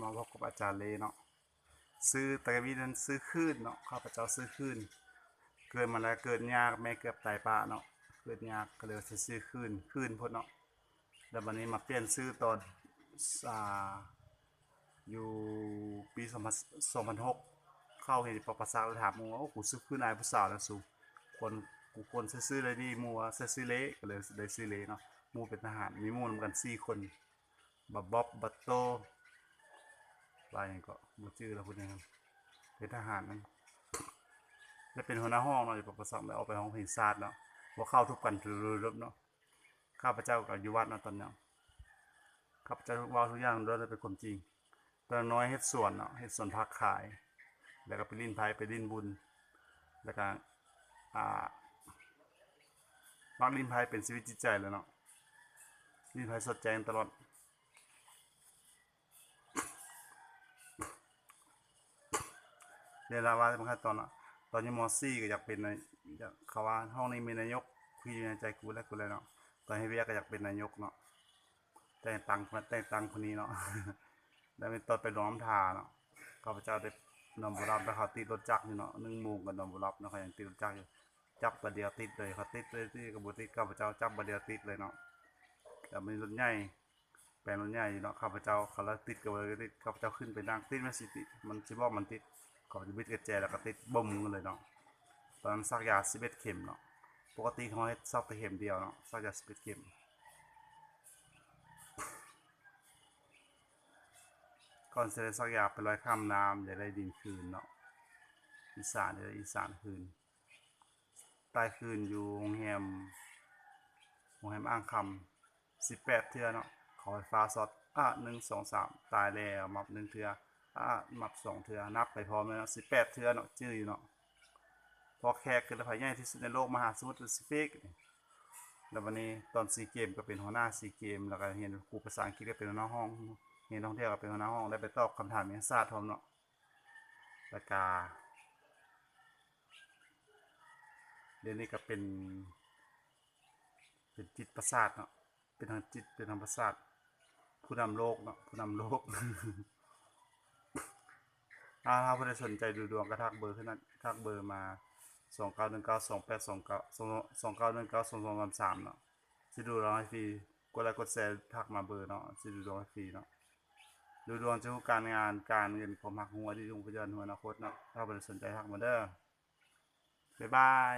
ມາພົບກັບອາຈານເລເນາະ. ຊື່ຕະກະວີນັ້ນຊື່ຄືນເນາະ, ຂ້າພະເຈົ້າຊື່ຄືນ. ເກີດມາແລ້ວເກີດຍາກ, ແມ່ເກືອບຕາຍປະເນາະ, ເກີດຍາກ ກໍເລີຍຊື່ຄືນ, ຄືນພຸ້ນເນາະ. ແລ້ວບັດນີ້ມາປ່ຽນຊື່ຕອນ ອ່າ ຢູ່ປີສອງພັນ ສອງພັນຫົກ ເຂົ້າເຮັດປະປະຊາກ ແລ້ວຖາມໝູ່ວ່າ ໂອ້ ກູຊື່ຄືນອ້າຍຜູ້ສາວແລ້ວສູ, ຄວນ ກູຄວນໃຊ້ຊື່ໃດດີ? ໝູ່ວ່າໃຊ້ຊື່ເລ, ກໍເລີຍໄດ້ຊື່ເລເນາະ. ໝູ່ເປັນທະຫານ, ມີໝູ່ນຳກັນສີ່ຄົນ ບາບອບ ບາໂຕ ລາຍຫຍັງເກາະ ບໍ່ຈື່ແລ້ວ ຜູ້ໜຶ່ງເປັນທະຫານນັ້ນ ແລະ ເປັນຫົວໜ້າຫ້ອງເນາະ ຢູ່ປະປະສັກ ແລ້ວອອກໄປຮ້ອງເພງຊາດເນາະ. ຫົວເຂົ່າທຸບກັນ ເນາະ. ຂ້າພະເຈົ້າກໍຢູ່ວັດເນາະຕອນນັ້ນ, ຂ້າພະເຈົ້າເວົ້າທຸກຢ່າງລ້ວນແຕ່ເປັນຄວາມຈິງ. ຕອນນ້ອຍເຮັດສວນເນາະ, ເຮັດສວນຜັກຂາຍ ແລ້ວກໍໄປຫຼິ້ນໄພ້ ໄປຫຼິ້ນບຸນ ແລ້ວກໍ ອ່າ ມັກຫຼິ້ນໄພ້ເປັນຊີວິດຈິດໃຈເລີຍເນາະ, ຫຼິ້ນໄພ້ສອດແຈ້ງຕະຫຼອດ. ເວລາວ່າແຕ່ບາງຄັ້ງຕອນ ຕອນຢູ່ ມໍສີ່ ກໍຢາກເປັນນາ ຢາກ ເຂົາວ່າຫ້ອງນີ້ມີນາຍົກ ທີ່ຢູ່ໃນໃຈກູແລ້ວ ກູແລ້ວເນາະ. ຕອນເຮັດວຽກກໍຢາກເປັນນາຍົກເນາະ, ແຕ່ງຕັ້ງ ແຕ່ງຕັ້ງຄົນນີ້ເນາະ. ແລ້ວແມ່ນຕອນໄປໜອນນ້ຳທາເນາະ, ຂ້າພະເຈົ້າໄດ້ນອນບໍ່ຫຼັບ ແລ້ວເຂົາຕິດລົດຈັກຢູ່ເນາະ, ໜຶ່ງໂມງກໍນອນບໍ່ຫຼັບເນາະ, ເຂົາຍັງຕິດລົດຈັກຢູ່. ຈັບບາດດຽວຕິດເລີຍ, ເຂົາຕິດເລີຍ ຕິດກໍບໍ່ຕິດ, ຂ້າພະເຈົ້າຈັບບາດດຽວຕິດເລີຍເນາະ. ແລ້ວມີລົດໃຫຍ່ ແປງລົດໃຫຍ່ເນາະ, ຂ້າພະເຈົ້າ ຄັນລະຕິດກໍບໍ່ໄດ້ຕິດ, ຂ້າພະເຈົ້າຂຶ້ນໄປນັ່ງ ຕິດມັນຊິຕິດ ມັນຊິບອກມັນຕິດ, ເຂົາຈະບິດກະແຈ ແລ້ວກໍຕິດບຶ້ມກັນເລີຍເນາະ. ຕອນນັ້ນສັກຢາສິບເອັດເຂັມເນາະ, ປົກກະຕິເຮົາເຮັດສັກແຕ່ເຂັມດຽວເນາະ, ສັກຢາສິບເອັດເຂັມ. ກ່ອນຊິໄດ້ສັກຢາໄປລອຍຂ້າມນ້ຳ ຢາກໄດ້ດິນຄືນເນາະ, ອີສານ ຢາກໄດ້ອີສານຄືນ. ຕາຍຄືນຢູ່ໂຮງແຮມ ໂຮງແຮມອ່າງຄຳ ສິບແປດເທື່ອເນາະ, ເຂົາໄຟຟ້າຊັອດ ອະ ໜຶ່ງ ສອງ ສາມ ຕາຍແລ້ວ ມັບໜຶ່ງເທື່ອ ອະ ມັບສອງເທື່ອ, ນັບໄປພ້ອມເລີຍເນາະ ສິບແປດເທື່ອເນາະ, ຈື່ຢູ່ເນາະ. ພໍແຂກຄືລະໃຜໃຫຍ່ທີ່ສຸດໃນໂລກ ມະຫາສະໝຸດປາຊີຟິກ. ແລ້ວບັດນີ້ຕອນຊີເກມກໍເປັນຫົວໜ້າຊີເກມ, ແລ້ວກໍຮຽນຄູພາສາອັງກິດກໍເປັນຫົວໜ້າຫ້ອງ, ຮຽນທ່ອງທ່ຽວກໍເປັນຫົວໜ້າຫ້ອງ, ໄດ້ໄປຕອບຄຳຖາມວິທະຍາສາດພ້ອມເນາະ. ແລ້ວກະດຽວນີ້ກະເປັນ ເປັນຈິດປະສາດເນາະ, ເປັນທາງຈິດ ເປັນທາງປະສາດ, ຜູ້ນຳໂລກເນາະ ຜູ້ນຳໂລກ. ຖ້າ ຖ້າຜູ້ໃດສົນໃຈດູດວງກະທັກເບີຂຶ້ນນັ້ນ ທັກເບີມາ ສອງເກົ້າໜຶ່ງເກົ້າສອງແປດສອງເກົ້າ ສອງເກົ້າໜຶ່ງເກົ້າສອງສອງສາມສາມເນາະ. ຊິດູດວງໃຫ້ຟຣີ, ກົດໄລກົດແຊ ທັກມາເບີເນາະ, ຊິດູດວງໃຫ້ຟຣີເນາະ. ດູດວງຈະຮູ້ການງານ ການເງິນ, ຄວາມຮັກ, ຮູ້ອະດີດ, ຮູ້ປັດຈຸບັນ, ຮູ້ອະນາຄົດເນາະ. ຖ້າຜູ້ໃດສົນໃຈທັກມາເດີ. ບາຍບາຍ.